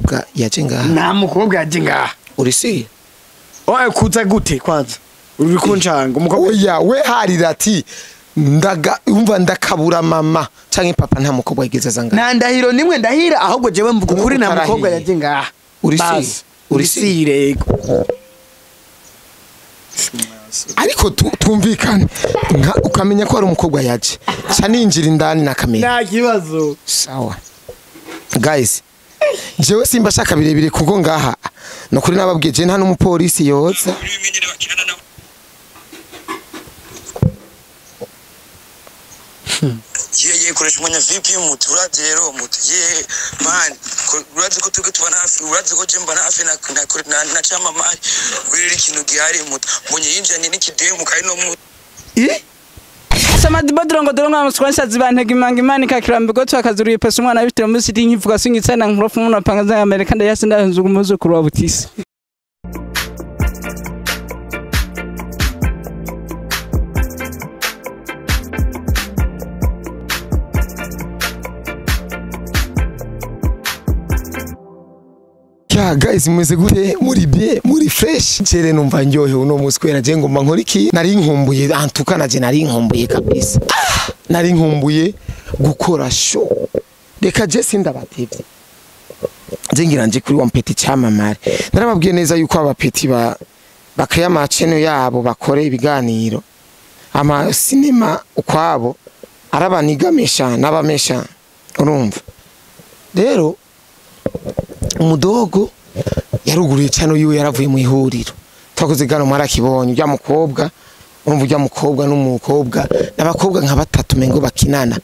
mukobwa yaje ngaha. Nta mukobwa yaje ngaha. Uri si? Oya, kuza gute kwanza? Uri kuncanga umukobwa? Oya, we harira ati ndaga umva ndakabura mama canke papa, nta mukobwa yigeze aza ngaha. Nta ndahiro nimwe ndahira, ahubwo jewe mvuga ukuri, nta mukobwa yaje ngaha. Uri si? Basi. Uri si? Uri Ariko tumvikane nka ukamenya ko ari umukobwa yaje, ca ninjira indani nakamenya. Nta kibazo. Sawa guys, jewe simba shaka birebire kuko ngaha nukuri nababwiye je nta n'umupolisi yoza. Ye koresha umwanya VP mutu, uravye rero mutu, ye man, urazi ko twebwe tubana hafi, urazi ko je mbana hafi na camamare. Rero ikintu gihari mutu, mbonye yinjiranye n'ikidemu kari no mu Samadi bodrongo dorongo amuswansa zibantega imanga imana ikakirambigo twakazuriye pesa umwana bitira muri city nkivuga singitsana nkurofu umuntu apanga za Amerika ndayase ndahinzuka umuzukuru wa butisi. Ya guys, mumeze gute? Muri bien, muri fresh? Jere numva ndyohewe uno munsi kubera je ngomba nkora iki nari nkumbuye, antuka naje nari nkumbuye kabisa. Ah, nari nkumbuye gukora show. Reka je sindabatevye, je ngira nje kuri wa mpeti cyamamare. Narababwiye neza yuko abapeti ba bakaya amaceno yabo bakore ibiganiro ama sinema ukwabo arabanigamesha n'abamesha. Urumva rero umudogo yaruguruye cyane yiwe, yaravuye mu ihuriro twakoze gano, mwarakibonye ujya mukobwa. Urumva ujya mukobwa n'umukobwa n'abakobwa nka batatu mengo bakinana.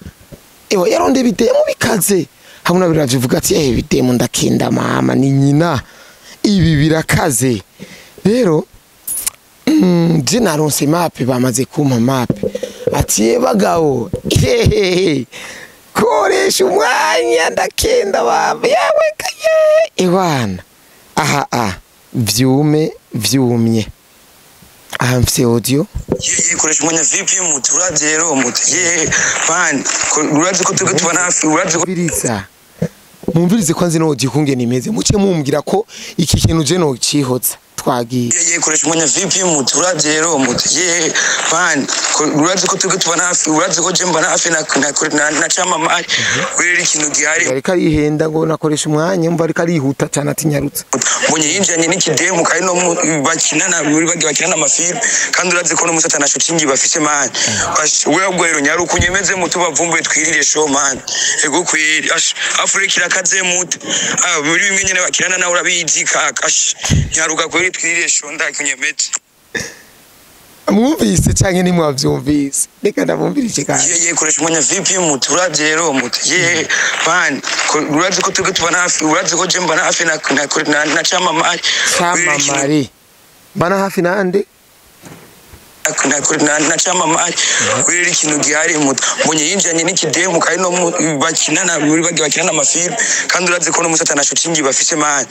Ewa, yaronde bidemu bikaze hamwe na biravuga ati eh bidemu ndakinda mama ni nyina, ibi birakaze. Rero je naronse mape, bamaze kumpa mape ati ye bagabo, hehehe, koresha umwanya ndakenda baba yawe kaye ewana. Aha a vyume vyumye aha mfise audio. Ye koresha umwanya VP mutu, uravye rero mutu, ye man, urazi ko twebwe tubana hafi, urazi ko Biriza mumvirize kwanza ino audio kungene imeze, muce mumbwira ko iki kintu je no cihoza twagiye. Ye koresha umwanya VP mutu, uravye rero mutu, ye man, urazi ko twebwe tubana hafi, urazi ko je mbana hafi na camamare. Rero ikintu gihari ariko arihenda ngo nakoresha umwanya, umva ariko arihuta cyane atinyarutsa. Mbonye yinjiranye n'ikidemu kari no bakinana muri bagi bakinana amafilme, kandi urazi ko no musata na shooting bafise man. Ash, we ahubwo rero nyaruka unyemeze mutu, bavumbuye twirire show man. Ego kwiri, ash, Afrika irakaze mutu. Ah, muri bimwe nyene bakinana nawe urabizi kaka. Ash, nyaruka kwiri twirire show ndakunyemeze. Mwumvise canke ntimwavyumvise? Reka ndabumvirishe kandi. Ye koresha umwanya VP mutu, uravye rero mutu, ye man, urazi ko twebwe tubana hafi, urazi ko je mbana hafi na camamare. Camamare bana hafi nande? Na camamare. Rero ikintu gihari mutu, mbonye yinjiranye n'ikidemu kari no bakinana muri bagi bakinana amafilme, kandi urazi ko no musata na shooting bafise man.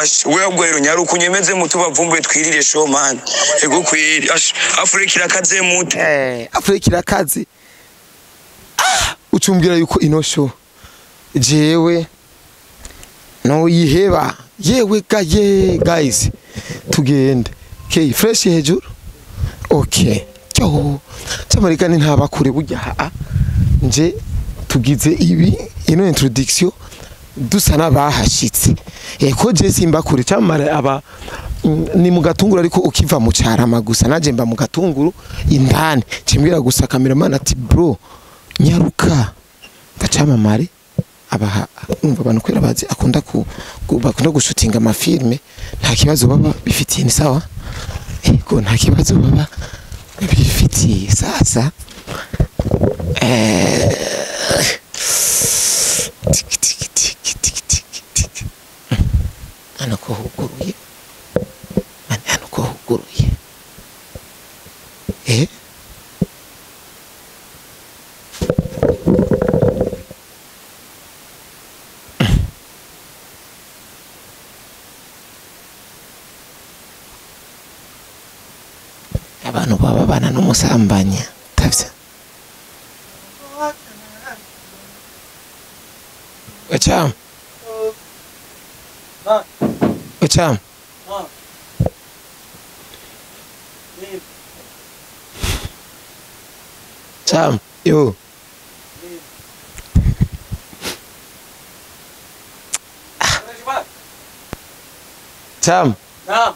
Ash, we ahubwo rero nyaruka unyemeze mutu, bavumbuye twirire show man. Ego kwiri, ash, Afrika irakaze mutu. Eh, Afrika irakaze. Ah, ucumbwira yuko ino show jewe no yiheba. Yewe gaye guys, tugende. Okay, fresh hejuru. Okay, cyo cyamarikani ntabakure burya ha nje tugize ibi ino introduction dusa n'abahashitse. Eko je simba kure cyamara aba ni mu gatunguru, ariko ukiva mu carama gusa naje mba mu gatunguru indani. Cimbwira gusa cameraman ati bro nyaruka ndacamamare abaha. Umva abantu kwera bazi akunda ku bakunda gushutinga amafilme, nta kibazo baba bifitiye, ni sawa. Ego, nta kibazo baba bifitiye. Sasa tiki tiki tiki tiki tiki tiki, hano ko huguruye, hano ko huguruye. Eh abantu baba bana n'umusambanya tavye Wacham. Chama. Chama, yo. Chama. Naam.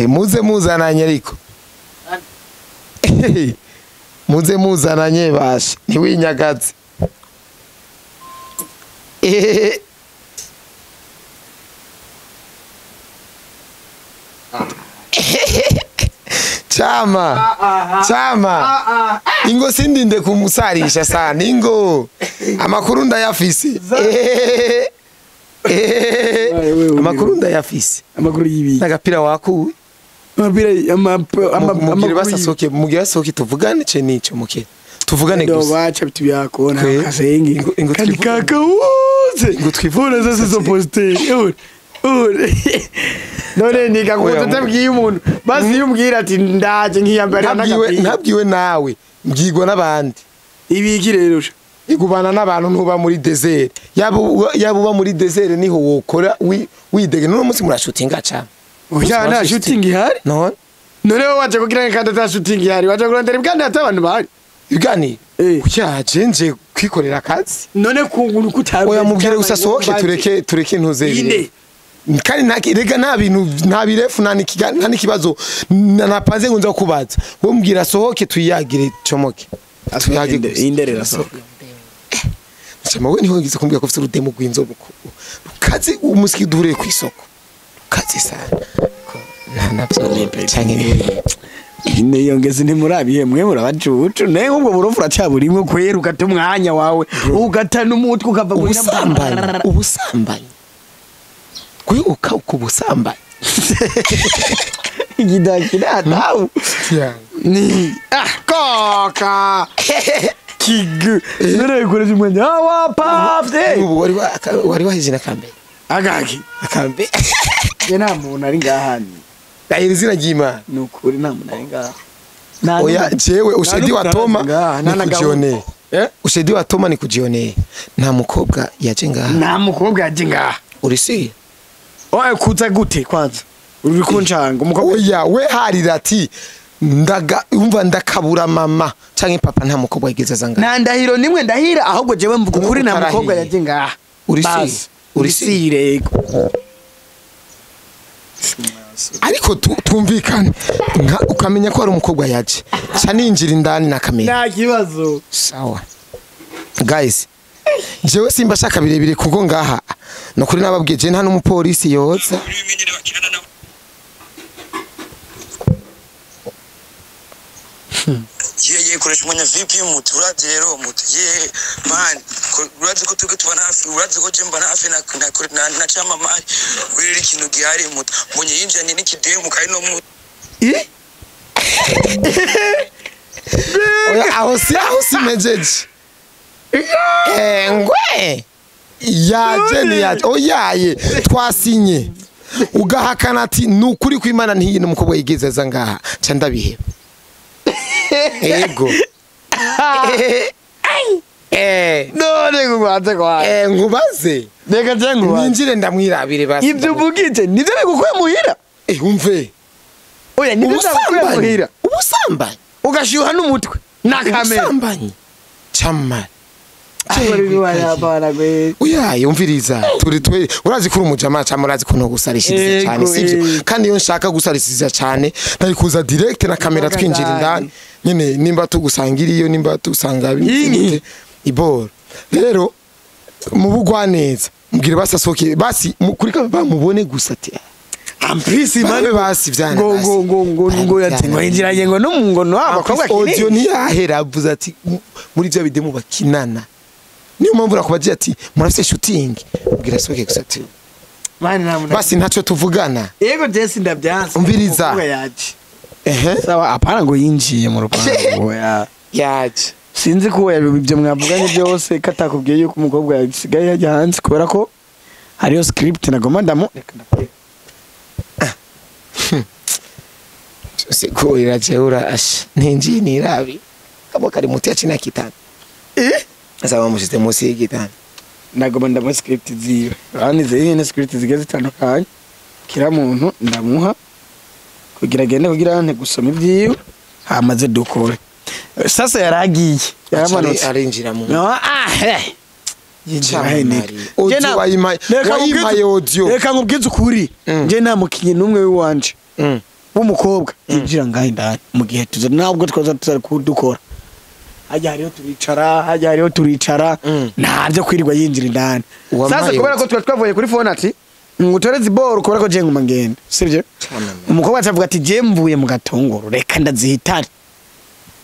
Muze muzananye ariko. Muze muzananye basha ntiwinyagaze. Chama. Chama. Ingo sindinde kumusarisha sana ingo. Amakuru ndayafise. Amakuru ndayafise. Amakuru yibi. Nagapira wakuwe. Amapira mugire basasoke mugire basoke tuvugane ce nico muke. Tuvugane gusa. Ndo bacha bitu byako na kasengi. Kandi kakawuze. Ngo twivure zose zo poste. None niga kuko tutabwiye umuntu basi yumbwira ati ndaje nkiyambara nagapira. Ntabwiwe nawe mbwirwa n'abandi. Ibiki rero igubana n'abantu ntuba muri desert. Yaba uba muri desert niho wokora widege none munsi murashutinga cyane. Oya nta shooting ihari. None none waje kugira kandi ata shooting ihari waje kurondera ibwandi ata abantu bahari. Ibwani oya nje kwikorera akazi. None kunguru kutabe. Oya mubwire gusa sohoke tureke ntuze. Kandi rega nta bintu nta birefu nta n'ikibazo napanze ngo nza kubaza. Wowe mbwira sohoke tuyagire comoke. Tuyagire inderera sohoke. Chama we niho ngize kumbwira ko ufite urudemo rw'inzobo rukaze umusiki duhure ku isoko. Rukaze sana. Nta navyo canke ni iyo ngezi ntimurabihe mwe murabacucu ne ubwo burofu uracaburimwe kwera ugata umwanya wawe ugata n'umutwe ukava ubusambanyi ubusambanyi kwiuka ukubusambanyi igidakira tawu ni koka kigu nere kureje umwanya wa pafte ubu wari wahije nakambe agaki akambe je nta muntu ari ngahani dahira izina ry'Imana nukuri nta muntu ari ngaha. Oya jewe ushedi wa Toma ni kujionee. Ushedi wa Toma ni kujionee. Nta mukobwa yaje ngaha. Nta mukobwa yaje ngaha. Urisi? Oya kuza gute kwanza? Uri kuncanga umukobwa. Oya we harira ati ndaga umva ndakabura mama canke papa nta mukobwa yigeze aza ngaha. Nta ndahiro nimwe ndahira ahubwo jewe mvuga ukuri nta mukobwa yaje ngaha. Urisi? Urisi rego. Ariko tumvikane ukamenya ko ari umukobwa yaje ca ninjira indani nakamenya nta kibazo. Sawa guys jewe simba shaka birebire kuko ngaha nokuri nababwiye je nta n'umupolisi yoza. Ye koresha umwanya VP mutu uravye rero mutu ye man urazi ko tuge tubana hafi urazi ko je mbana hafi na chama mari werera ikintu gihari mutu mbonye yinjanye n'ikidemu kari no mu oya aho si mejeje engwe yaje ni yaje oyaye twasinye ugahakana ati nukuri kw'Imana ntiyi n'umukobwa yigeze aza ngaha ca ndabiheba. Ego. None ngubaze kwa. Ngubaze. Reka je ngubaze. Ninjire ndamwirabire basi. Ibyo uvugije nivyo bigukuye muhira? Umve. Oya nivyo bigukuye muhira. Ubusambanyi. Ugashyuha n'umutwe na kamera. Ubusambanyi. Chama. Oya yumviriza turi twe urazi kuri umujama cyangwa urazi kuno gusarishiriza cyane sivyo kandi iyo nshaka gusarishiriza cyane ndari kuza direct na kamera twinjira indani nyene nimba tugusangiriyo nimba tusanga bimwe ibor rero mu bugwaneza mbwira basasoke basi kuri bamubone gusa ati amprisi mane basi vyana ngo ngo ngo ngo yatingo injiranye ngo no ngo no abakobwa kinini audio ntiyahera avuze ati muri bya bidemu bakinana. Niyo mpamvu nakubagiye ati murafise shooting ubwira soke gusa ati basi ntacyo tuvugana. Yego Jesse ndabyanse. Umviriza. Ehe. Sawa apana ngo yinjiye mu rupango ya. Yaje. Sinzi ko ibyo mwavuganye byose katakubwiye yuko umukobwa yasigaye yajya hanze kubera ko hariyo script nagoma ndamu reka ndakwereka. Siko irajeura ash ninjiye nirabi. Kabo kari muti ya chini ya kitanda. Eh? Sasa bamushyize munsi y'igitanda. Nagomba ndamuha script ziwe. Urabona izi nyene script zigiye zitandukanye. Kira muntu ndamuha kugira agende kugira ante gusoma ibyiwe hamaze dukore. Sasa yaragiye. Yaramanutse. Arinjira mu No, ah, eh. Yinjira he. Audio wayimpaye, wayimpaye audio. Reka nkubwize ukuri. Nje nta mukinyi n'umwe w'iwanje w'umukobwa yinjira ngaho indani mu gihe tuza, ntabwo twaza tuzari kudukora. Hajya hariho turicara, hajya hariho turicara, ntabyo kwirirwa yinjira indani. Wampaye Sasa kubera ko twari twavuye kuri phone ati ngutore ziboro kubera ko je nguma ngenda, sibyo? Umukobwa acavuga ati je mvuye mu gatongoro reka ndazihitane.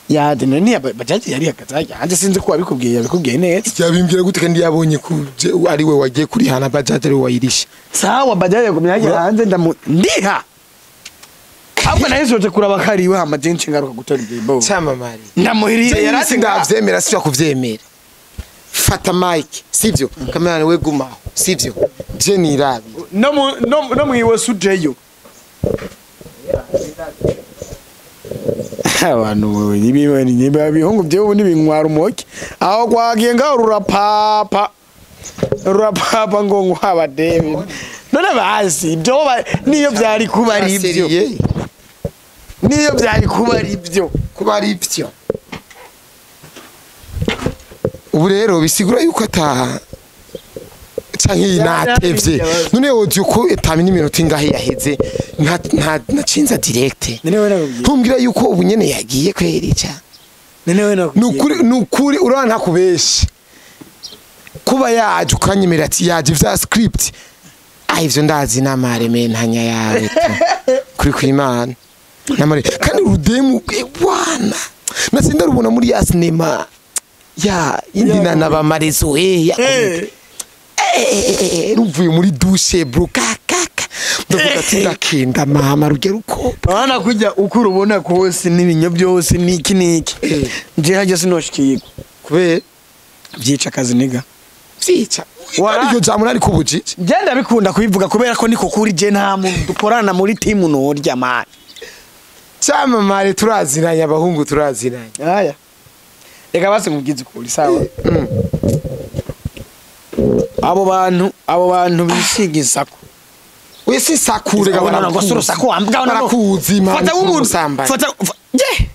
Yade nani bajaji yari hagaze hanze, sinzi ko wabikubwiye, yabikubwiye neza. Yabimbwira gute kandi yabonye ko ari we wagiye kurihana bajaji ari we wayirisha? Sawa, bajaji yagumye hajya hanze ndamu ndiha. Ahubwo nahisoje kuraba kariwe hama je nshingaruka gutora ibyo bo. Cyamamare. Ndamuhirire Yarasi yarasi ndavyemera, sivyo kuvyemera. Fata mic, sivyo? Kamera we gumaho, sivyo? Je nirabi. No mu no no mwiwe sujeyo. Abantu ibibani niba bihungu byo nibinkwara umuki aho kwagiye ngaho rurapapa rurapapa ngo nkwaba David none bazi ibyo niyo byari kuba ari ibyo, niyo byari kuba ari ibyo, kuba ari ibyo. Ubu rero bisigura yuko ata canke natevye none audio ko etami n'iminota ingahe yaheze nta nacinza direct. None we nakubwiye. Ntumbwira yuko ubu nyene yagiye kwerica. None we nakubwiye. Nukuri nukuri urabona ntakubeshe kuba yaje ukanyemera ati yaje vya script, ah ivyo ndazi n'amareme ntanya yawe tu. Kuri kwimana namare kandi urudemu wana nasinda rubona muri ya cinema ya indi na bamarezo ya ruvuye muri douche bro kakaka ndavuga ati ndakenda mama rugera uko Bana kujya uko urubona kose n'ibinyo byose niki niki. Nje hajya sinoshikirwa. Kubera byica akazi niga. Vyica. Iryo jambo nari kubujije. Nje ndabikunda kubivuga kubera ko niko kuri je nta muntu dukorana muri team norya man. Cyamamare turazinanye, abahungu turazinanye. Aya. Reka basi nkubwize ukuri sawa. Abo bantu bisiga isako. We si sakure ga ngo suru sako wambwa barakuzi man. Fata nk'umuntu fata je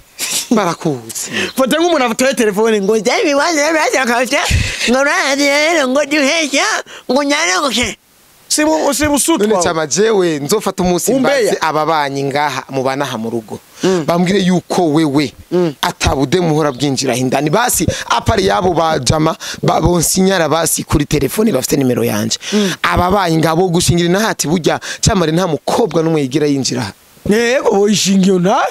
barakuzi. Fata nk'umuntu afata telefone ngo je biwaje biwaje ngo radiyo ngo duheja ngo nyana ngo ke. Sibu sibu sutwa. None chama jewe nzofata umunsi mbaze ababanyi ngaha mubanaha mu rugo. Bambwire yuko wewe atabude muhora bwinjira indani basi apari yabo bajama babonsinyara basi kuri telefone bafite nimero yanje. Ababanyi ngabo gushingira nahati burya cyamare nta mukobwa numwe yigira yinjira. Yego boyishingiyo na.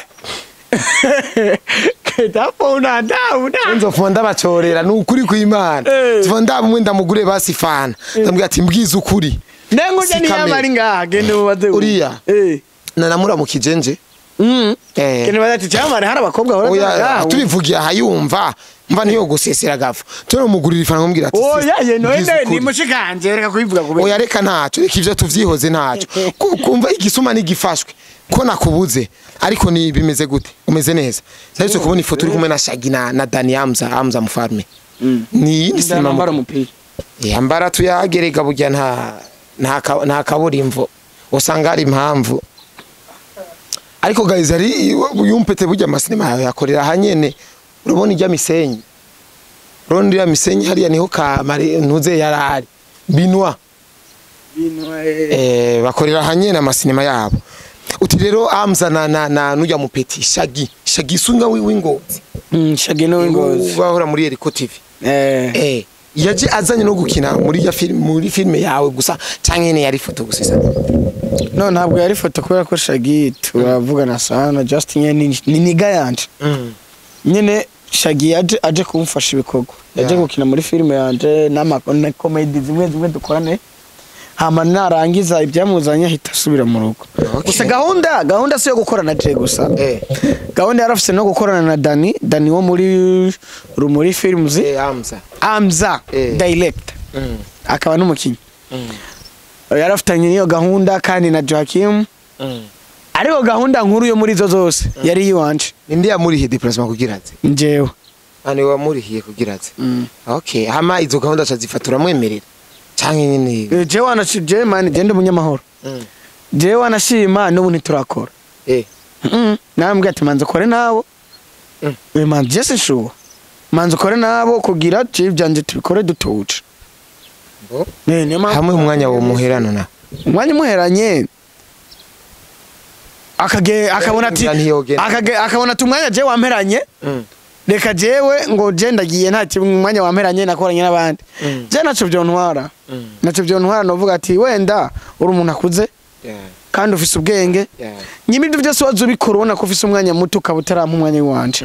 Ketapona ndauna. Nzofuma ndabacorera nukuri kw'Imana. Nzofuma ndabumwe ndamugure basi fana. Ndambwira ati mbwiza ukuri. Nengo je ni yamari ngaha gende mubaze uriya. Nanamuramukije nje. Gende baze ati cyamare hari abakobwa bahora ngaha. Tubivugiye ahayumva mva niyo gusesera gafu. Tore mugurira ifaranga mbwira ati oya ye none ni mushikanje reka kubivuga kubera. Oya reka ntaco reka ivyo tuvyihoze ntaco. Kumva igisuma nigifashwe ko nakubuze ariko ni bimeze gute umeze neza. Nahise kubona ifoto uri kumwe na Shagi na Dani Hamza Mufarme. Ni yindi sinema mbara umupira. Yambara tuyagerega burya nta kaburimbo usanga ari impamvu. Ariko guys ari yumpete burya amasinema yawe yakorera hanyene urabona ijya misenyi. Urabona ijya misenyi hariya niho kamare ntuze yarari Binwa. Bakorera hanyene amasinema yabo. Uti rero Hamza na nujya mupeti Shagi Shagi sunga w'ingozi. Shagi no w'ingozi. Bahora muri Eriko TV. Yaje azanye no gukina muri ya film muri filme yawe gusa canke ne yari foto gusa. No ntabwo yari foto kubera ko Shagi turavugana sana just nyene ni niga yanje. Nyene Shagi yaje aje kumfasha ibikorwa. Yaje gukina muri filme yanje n'ama comedy zimwe zimwe dukorane. Hama narangiza ibyamuzanye ahita asubira mu rugo. Gusa gahunda si yo gukorana je gusa. Gahunda yarafise no gukorana na Dani wo muri Rumuri Films. Hamza director. Akaba n'umukinyi. Yarafitanye niyo gahunda kandi na Joachim. Ariko gahunda nkuru yo muri zo zose yari yiwanje. Ninde yamurihiye déplacement kugira ati? Njewe. Ani wamurihiye kugira ati? Okay, hama izo gahunda chazifatura mwemerera. Canke nyine Je wana je man je ndi umunyamahoro. Je wanashima n'ubu ntiturakora. Nambwe ati manze ukore nabo. Man je sinshuba. Manze ukore nabo kugira je ivyanje tubikore dutuje. Hamwe umwanya wo muherano na. Umwanya muheranye akage akabona ati akabona ati umwanya je wamperanye. Reka jewe ngo je ndagiye nta kimwe umwanya wamperanye nakoranye n'abandi. Je naco byontwara. Naco byontwara novuga ati wenda uri umuntu akuze. Kandi ufise ubwenge. Nyimi ibyo byose wazubikora ubona ko ufise umwanya muto ukaba utarampa umwanya wanje.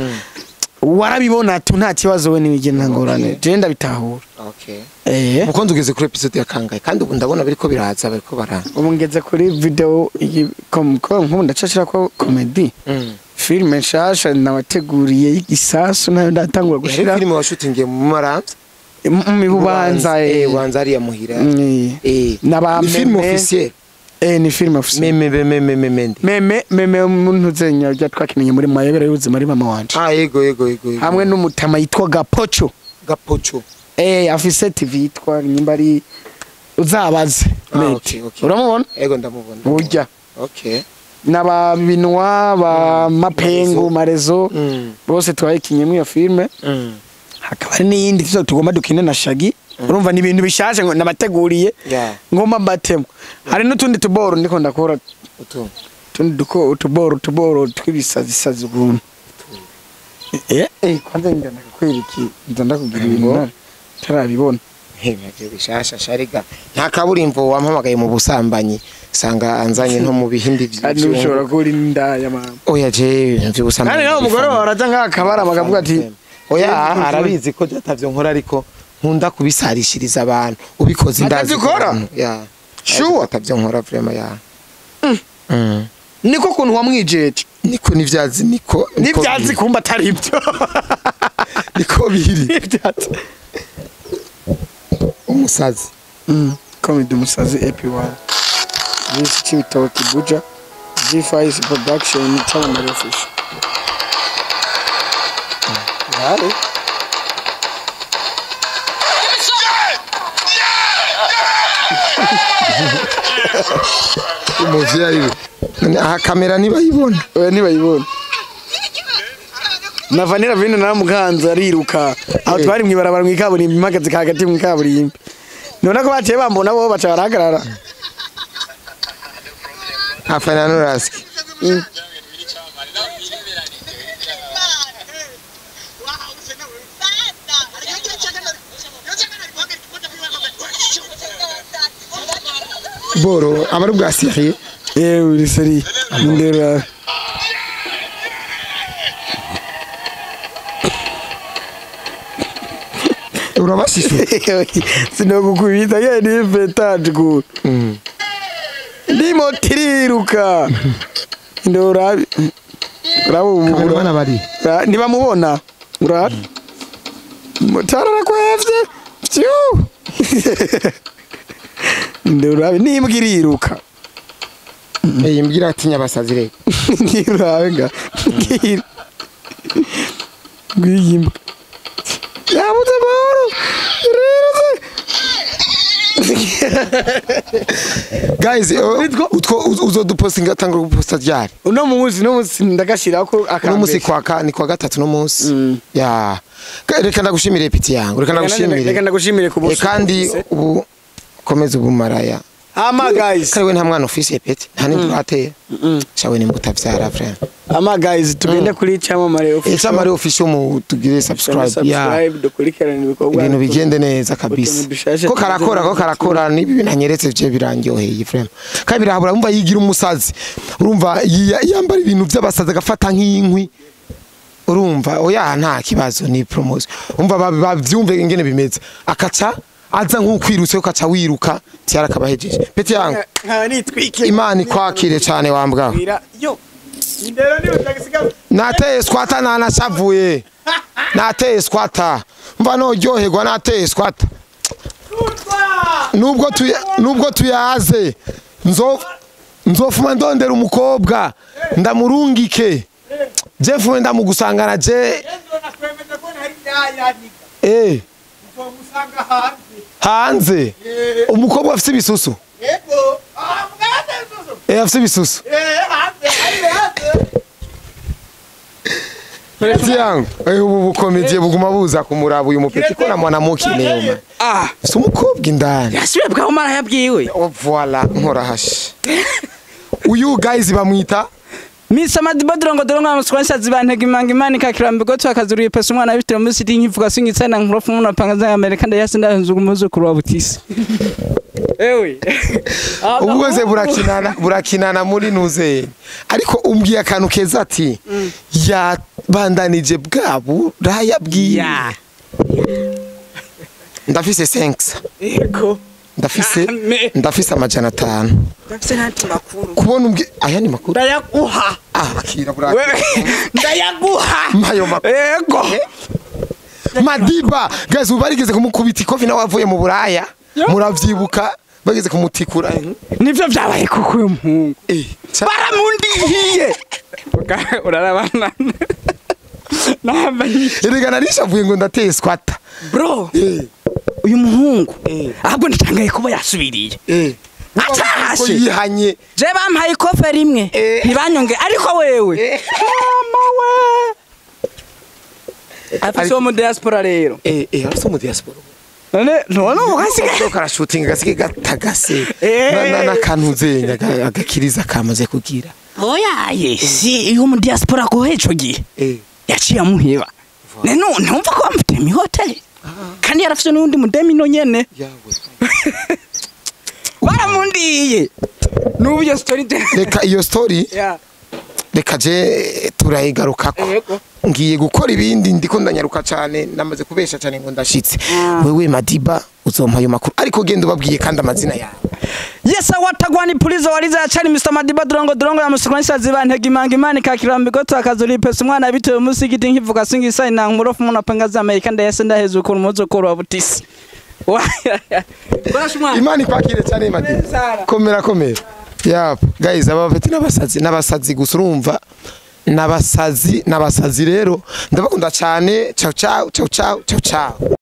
Warabibona tu nta kibazo we nibigena ngorane. Je ndabitahura. Okay. Mukonzi ugeze kuri episode ya kangahe kandi ubu ndabona biriko biraza bariko bara. Ubu ngeze kuri video nkubu ndacashira ko comedy. Filme nshasha nabateguriye igisasu nayo ndatangura gushira. Filme wa shooting mu Maramvya. Mu Bubanza Bubanza ari ya muhira. Naba film officiel. Ni film officiel. Meme Meme meme umuntu zenya rya twakimenye muri mayobera y'ubuzima ari mama wanje. Yego. Hamwe n'umutama yitwa Gapocho. Gapocho. Afise TV yitwa nyimba ari uzabaze. Okay. Uramubona? Yego ndamubona. Urya. Okay. Naba binwa ba mapengu marezo bose twayikinye mu iyo filme. Hakaba hari n'iyindi tuzo tugomba dukine na Shaggy. Urumva ni ibintu bishashe ngo nabateguriye. Ngomba mbatemo. Hari n'utundi tuboro ndiko ndakora utundi duko utuboro twibisazi ukuntu. Kwanza ngenda ndakwereki nza ndakugira ibintu tarabibona. Ntabyo bishasha shariga. Nta kaburimbo wampamagaye mu busambanyi sanga anzanye nto mu bihindi by'ushobora ushobora kuri indaya mama. Oya je nvyo busambanyi. Kandi nawe umugore wawe araja nk'akabara bakavuga ati oya arabizi ko byatavyo nkora ariko nkunda kubisarishiriza abantu ubikoze indazi. Ya. Sure atavyo nkora vraiment ya. Niko kuntu wamwijeje. Niko nivyazi niko nivyazi kumba atari ibyo. Niko biri. Nivyazi. Umusazi. Comedy umusazi EP1. This Chibitoke Buja G5 production channel office. Yari. Umuvyeyi aha kamera nibayibona. Oya nibayibona. Na Vanilla Vino naramukanze ariruka. Aho twari mwibarabara mwikaburimbi impagaze hagati mwikaburimbi. None ko baciye bambona bo baca barahagarara. Afana nuraski. Boro abari bwa sérieux. Uri sérieux. Ndera. Urabashishe. Sinogukubita ye ni vetage ku. Ndimo tiriruka. Ndora bravo bana bari. Nibamubona. Ura. Motara kwevye. Pyu. Ndora nimbwiriruka. Imbwira atinya abasazi rero. Ndirabe nga. Ngira. Ngiyimbwa. Yabuze amahoro. Rero. Guys, utwo uzodupostinga tanga guposta ryari? Uno munsi ndagashirako akambe. Uno munsi kwa ni kwa gatatu no munsi. Ya. Reka ndagushimire piti yangu. Reka ndagushimire. Reka ndagushimire ku bose. Kandi ubu komeza ubumaraya. Ama guys. Kariwe nta mwana office peti. Nta n'imvura ateye. Shawe ni mutavyara frère. Ama guys tugende kuri Chamamare official. Chamamare official mu tugire subscribe. Subscribe dukurikirane ibikorwa. Ibintu bigende neza kabisa. Ko karakora nibi binanyeretse bye birangyoheye frère. Kandi birahabura umva yigira umusazi. Urumva yambara ibintu by'abasazi agafata nk'inkwi. Urumva oya nta kibazo ni promotion. Umva bavyumve ingene bimeze. Akaca aza nk'ukwirutse ukaca wiruka tiara kabahejeje. Peti yangu. Imana ikwakire cyane wambwa. Nateye squata nanashavuye. Nateye squata. Mva no ryoherwa nateye squata. Nubwo tuyaze nzofuma ndondera umukobwa ndamurungike. Jeff wenda mugusangana je. Hanze umukobwa afite ibisusu. Yego. Ah, mwana ibisusu. Afite ibisusu. Hanze, hanze. Ati yangu, ubu bukomediye buguma buza kumuraba uyu mupeti ko na mwanamuki nema. Ah, si umukobwa indani. Yasubiye bwa Omar yabwiwe. Oh voilà, nkora hashi. Uyu guys bamwita Mr Madiba Drongo Drongo amuswansa zibantega imanga imana ikakirambigo twakazuriye pesa umwana bitira muri city nkivuga singitsana nkurofu umuntu apanga za Amerika ndayasi ndahenzuga umuzukuru wa Butisi. Ewe. Ubwo se burakinana muri nuze. Ariko umbwiye akantu keza ati yabandanije bwabu rayabwiye. Ya. Ndafise 5. Yego. Ndafise amajana 5. Ndafise n'andi makuru. Kubona umbwiye aya ni makuru. Ndayaguha. Ah, akira buraka. Ndayaguha. Mayo makuru. Yego. Madiba guys ubarigeze kumukubita ikofi nawe avuye mu Buraya. Muravyibuka bageze kumutikura. Nivyo vyabaye kuko uyu muhungu. Baramundihiye. Urarabana. Nabanye. Erega narishavuye ngo ndateye squatter. Bro. Uyu muhungu. Ahubwo ndatangaye kuba yasubiriye. Atahashe. Yihanye. Je bampaye ikofe rimwe. Ntibanyonge ariko wewe. Mama we. Afise wo mu diaspora rero. Afise mu diaspora. None none ukasiga kara shooting gasige gatagase. Na kanuzenya agakiriza kamaze kugira. Oya ye si iyo mu diaspora ko heco gihe. Yaciye amuheba. None ntumva ko bamufite mi hotel. Kandi yarafise n'undi mudemi no nyene. Yawe. Baramundiye. Nubu iyo story reka iyo story. Reka je turayigarukako. Ngiye gukora ibindi ndiko ndanyaruka cyane namaze kubesha cyane ngo ndashitse. Wewe Madiba uzompa ayo makuru ariko genda ubabwiye kandi amazina yawe. Yes watagwani pulizo waliza achani Mr Madiba Drongo Drongo ya musikwanisa zibantega imanga imana ikakirambigo twakazuri pesa umwana bitewe musigiti nkivuga singisa ina nkurofu umuntu apanga za Amerika ndayase ndahezuka umuzukuru wa Butisi. Imana ikwakire cyane Madiba. Komera komera. Yap guys aba bafite n'abasazi gusa urumva n'abasazi rero ndabakunda cyane. Ciao ciao ciao ciao ciao ciao.